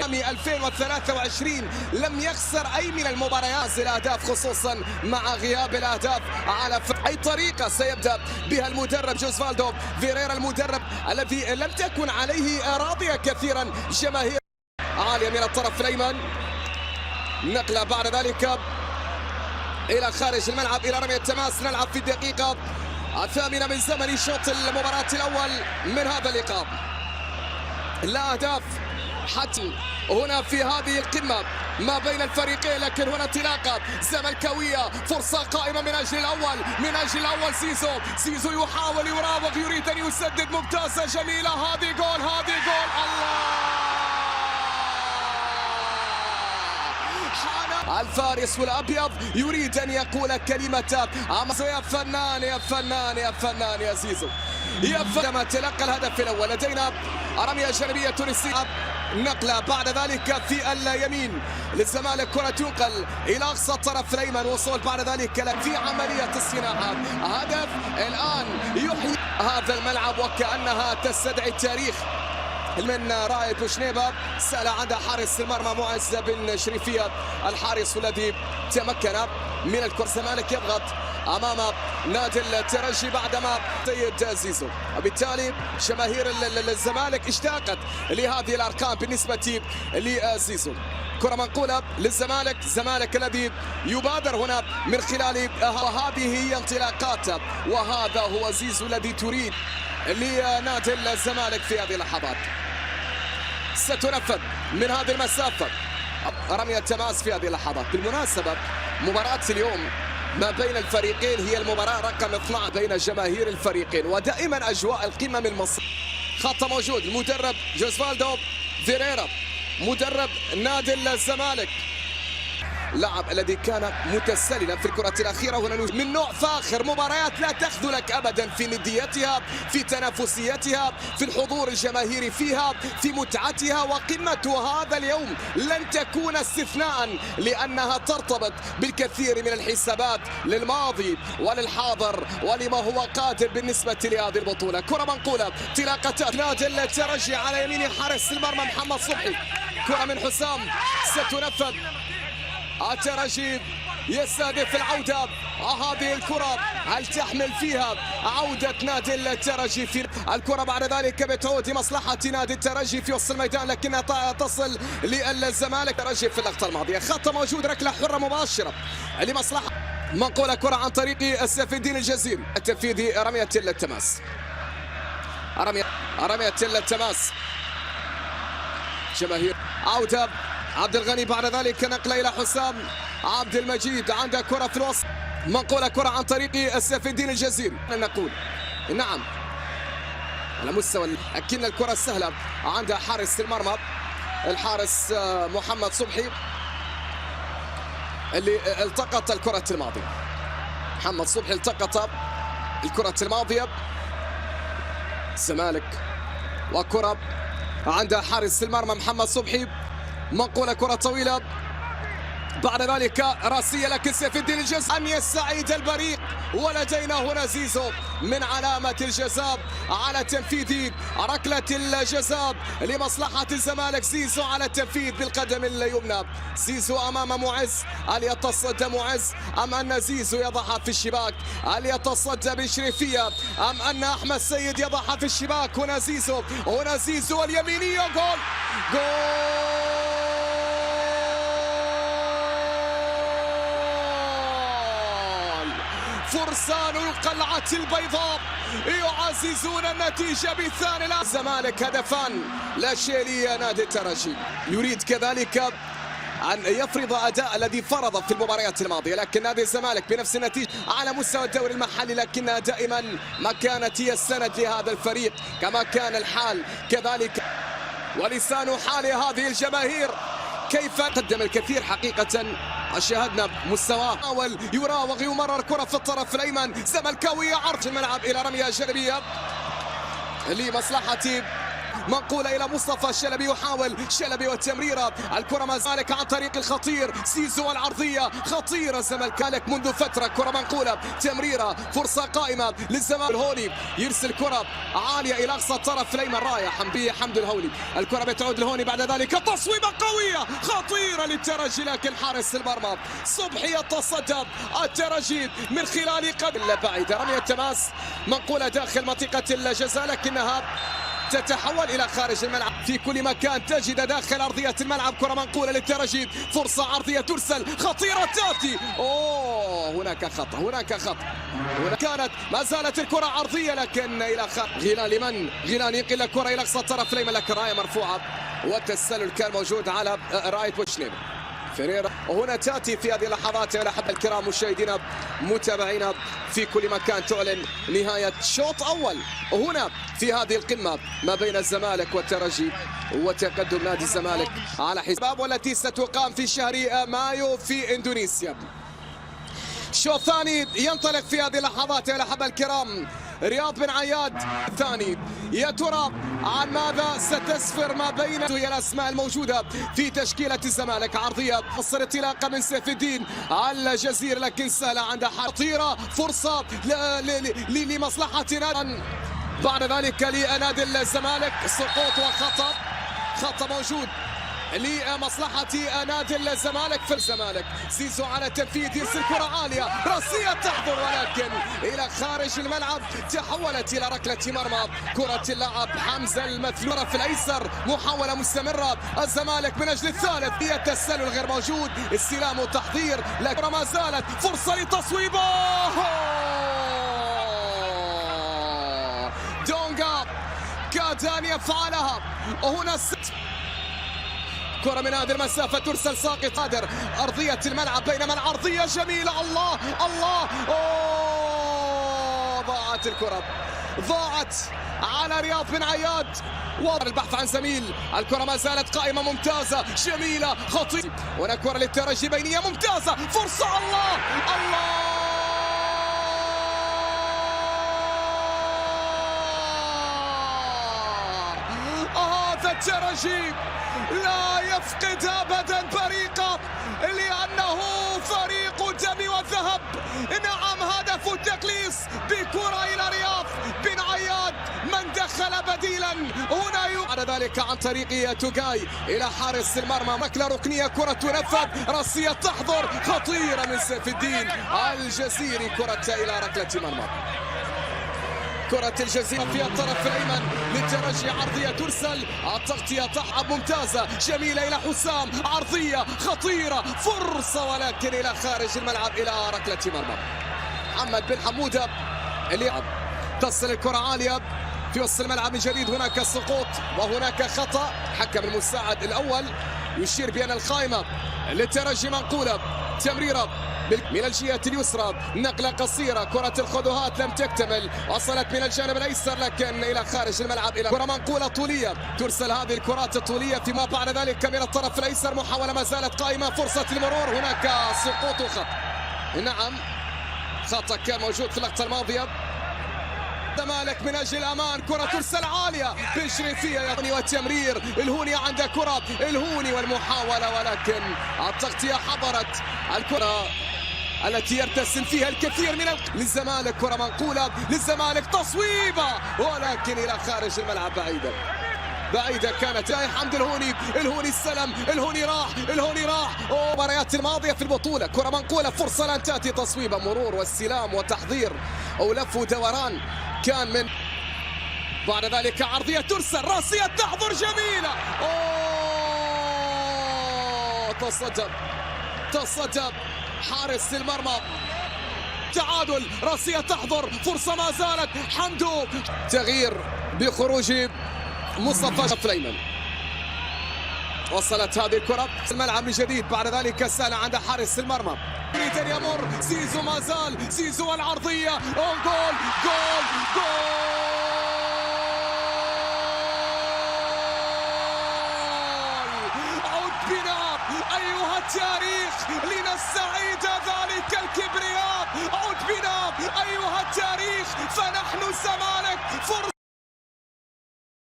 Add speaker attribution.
Speaker 1: عام 2023 لم يخسر أي من المباريات الأهداف، خصوصا مع غياب الأهداف على أي طريقة سيبدأ بها المدرب جوزفالدو فيريرا، المدرب الذي لم تكن عليه راضية كثيرا جماهير. عالية من الطرف الأيمن، نقلة بعد ذلك إلى خارج الملعب إلى رمية التماس. نلعب في الدقيقة 8 من زمن شوط المباراة الأول من هذا اللقاء. لا أهداف حتى هنا في هذه القمة ما بين الفريقين، لكن هنا انطلاقة زملكاوية، فرصة قائمة من أجل الأول، من أجل الأول. زيزو، زيزو يحاول يراوغ، يريد أن يسدد، ممتازة جميلة، هذه جول، هذه جول، الله! الفارس الأبيض يريد أن يقول كلمة يا فنان يا فنان يا فنان يا زيزو يا فنان. تلقى الهدف الأول. لدينا رمية جانبية تونسية، نقلة بعد ذلك في اليمين للزمالك، كرة تنقل إلى أقصى الطرف الأيمن، وصول بعد ذلك في عملية الصناعة. هدف الآن يحيي هذا الملعب وكأنها تستدعي التاريخ. من رائد بوشنيبة سأل عند حارس المرمى معز بن شريفية، الحارس الذي تمكن من الكرة. الزمالك يضغط امام نادي الترجي بعدما سيد زيزو، وبالتالي جماهير الزمالك اشتاقت لهذه الارقام بالنسبة لزيزو. كرة منقولة للزمالك، الزمالك الذي يبادر هنا من خلال هذه هي انطلاقات، وهذا هو زيزو الذي تريد لنادي الزمالك في هذه اللحظات. ستنفذ من هذه المسافة رمية تماس في هذه اللحظات. بالمناسبة مباراة اليوم ما بين الفريقين هي المباراة رقم 12 بين جماهير الفريقين، ودائما أجواء القمة من مصر. خط موجود، المدرب جوزفالدو فيريرا مدرب نادي الزمالك، لاعب الذي كان متسللا في الكرة الأخيرة. هنا من نوع فاخر، مباريات لا تخذلك أبدا في نديتها، في تنافسيتها، في الحضور الجماهيري فيها، في متعتها. وقمة هذا اليوم لن تكون استثناء لأنها ترتبط بالكثير من الحسابات للماضي وللحاضر ولما هو قادم بالنسبة لهذه البطولة. كرة منقولة، انطلاقة نادي الترجي على يمين حارس المرمى محمد صبحي، كرة من حسام ستنفذ. الترجي يستهدف العودة، هذه الكرة هل تحمل فيها عودة نادي الترجي؟ في الكرة بعد ذلك بتعود لمصلحة نادي الترجي في وسط الميدان، لكنها تصل للزمالك. الترجي في اللقطة الماضية خطأ موجود، ركلة حرة مباشرة لمصلحة. منقولة كرة عن طريق سيف الدين الجزيري، التنفيذ رمية التماس، رمية التماس. جماهير عودة عبد الغني بعد ذلك نقلة إلى حسام عبد المجيد، عنده كرة في الوسط، منقولة كرة عن طريق سيف الدين الجزيري. نقول نعم على مستوى، لكن الكرة السهلة عند حارس المرمى الحارس محمد صبحي اللي التقط الكرة الماضية. محمد صبحي التقط الكرة الماضية. الزمالك وكرة عند حارس المرمى محمد صبحي، منقولة كرة طويلة بعد ذلك راسية، لكن سيف الدين الجزيري أن يستعيد البريق. ولدينا هنا زيزو من علامة الجزاء على تنفيذ ركلة الجزاء لمصلحة الزمالك. زيزو على التنفيذ بالقدم اليمنى، زيزو أمام معز، هل يتصدى معز أم أن زيزو يضعها في الشباك؟ هل يتصدى بشريفية أم أن أحمد سيد يضعها في الشباك؟ هنا زيزو، هنا زيزو اليمينية، جول جول. فرسان القلعة البيضاء يعززون النتيجة بالثاني. الزمالك هدفان لا شيء لنادي الترجي. يريد كذلك أن يفرض أداء الذي فرض في المباريات الماضية، لكن نادي الزمالك بنفس النتيجة على مستوى الدوري المحلي، لكنها دائما ما كانت هي السند لهذا الفريق كما كان الحال كذلك. ولسان حال هذه الجماهير كيف قدم الكثير حقيقة، شاهدنا مستواه. حاول يراوغ، يمرر كرة في الطرف الأيمن، زملكاوية عرض الملعب إلى رمية جانبية لمصلحة منقولة إلى مصطفى شلبي، يحاول شلبي والتمريرة، الكرة ما زالت عن طريق الخطير زيزو، العرضية خطيرة، الزمالك منذ فترة، كرة منقولة، تمريرة، فرصة قائمة للزمالك. الهوني يرسل كرة عالية إلى أقصى الطرف الأيمن، رايح حمد الهولي، الكرة بتعود لهوني، بعد ذلك تصويبة قوية خطيرة للترجي، لكن حارس المرمى صبحي يتصدى. الترجي من خلال قبل بعيدة، رمية تماس منقولة داخل منطقة الجزاء لكنها تتحول إلى خارج الملعب. في كل مكان تجد داخل أرضية الملعب. كرة منقولة للترجي، فرصة عرضية ترسل خطيرة تأتي، أوه هناك خطأ، هناك خطأ، هنا كانت ما زالت الكرة عرضية لكن إلى خارج. غيلان لمن؟ غيلان ينقل الكرة إلى أقصى الطرف الأيمن، لكن راية مرفوعة والتسلل كان موجود على راية بوشنيب فيريرا. وهنا تأتي في هذه اللحظات يا الأحبة الكرام مشاهدينا متابعينا في كل مكان، تعلن نهاية شوط أول هنا في هذه القمة ما بين الزمالك والترجي، وتقدم نادي الزمالك على حساب والتي ستقام في شهر مايو في إندونيسيا. شوط ثاني ينطلق في هذه اللحظات يا الأحبة الكرام. رياض بن عياد الثاني، يا ترى عن ماذا ستسفر ما بين الأسماء الموجودة في تشكيلة الزمالك؟ عرضية قصر انطلاقة من سيف الدين على الجزيرة لكن سهلة عند خطيرة، فرصة لمصلحة نادي، بعد ذلك لنادي الزمالك، سقوط وخطأ، خطأ موجود لمصلحة نادي الزمالك. في الزمالك زيزو على التنفيذ، يرسل كرة عالية رأسية تحضر ولكن إلى خارج الملعب، تحولت إلى ركلة مرمى. كرة اللاعب حمزة المثلوث في الأيسر، محاولة مستمرة الزمالك من أجل الثالث، هي التسلل غير موجود، استلام وتحضير، لكن ما زالت فرصة لتصويبه. دونغا كاد أن يفعلها. هنا كرة من هذه المسافة ترسل ساقط قادر أرضية الملعب، بينما العرضية جميلة، الله الله، أوه ضاعت الكرة، ضاعت على رياض بن عياد، والبحث عن زميل، الكرة ما زالت قائمة، ممتازة جميلة خطيرة، هنا كرة للترجي بينية ممتازة، فرصة، الله الله، هذا الترجي لا يفقد أبدا بريقه لأنه فريق الدم والذهب. نعم هدف التقليص بكرة إلى رياض بن عياد من دخل بديلا هنا، بعد ذلك عن طريق توغاي إلى حارس المرمى، ركلة ركنية، كرة تنفذ، رأسية تحضر خطيرة من سيف الدين الجزيري، كرة إلى ركلة مرمى. كرة الجزيرة في الطرف الأيمن للترجي، عرضية ترسل، التغطية تحب ممتازة جميلة إلى حسام، عرضية خطيرة، فرصة ولكن إلى خارج الملعب إلى ركلة مرمى. محمد بن حمودة اللي تصل الكرة عالية في وسط الملعب من جديد، هناك سقوط وهناك خطأ، حكم المساعد الأول يشير بأن القائمة للترجي منقولة، تمريرة من الجهة اليسرى، نقلة قصيرة، كرة الخذوهات لم تكتمل، وصلت من الجانب الأيسر لكن إلى خارج الملعب، إلى كرة منقولة طولية، ترسل هذه الكرات الطولية فيما بعد ذلك من الطرف الأيسر، محاولة ما زالت قائمة، فرصة المرور، هناك سقوط وخطأ. نعم خطأ كان موجود في اللقطة الماضية. الزمالك من اجل الامان، كره ترسل عاليه بشريفيه يعني والتمرير، الهوني عند كره، الهوني والمحاوله ولكن التغطيه حضرت. الكره التي يرتسم فيها الكثير من للزمالك، كره منقوله للزمالك، تصويبه ولكن الى خارج الملعب، بعيده بعيدة كانت. يا حمد الهوني، الهوني السلم، الهوني راح، الهوني راح. مباريات الماضية في البطولة، كرة منقولة، فرصة لن تأتي، تصويبة، مرور واستلام وتحضير ولف ودوران كان من بعد ذلك عرضية ترسل، راسية تحضر جميلة، أوه تصدم، تصدم حارس المرمى. تعادل، راسية تحضر، فرصة ما زالت، حمدو، تغيير بخروج مصطفى فليمن. وصلت هذه الكرة الملعب من جديد، بعد ذلك سهلة عند حارس المرمى، يريد أن يمر زيزو، ما زال زيزو، العرضية، جول جول جول، عد بنا أيها التاريخ لنستعيد ذلك الكبرياء، عد بنا أيها التاريخ فنحن الزمالك. فرصة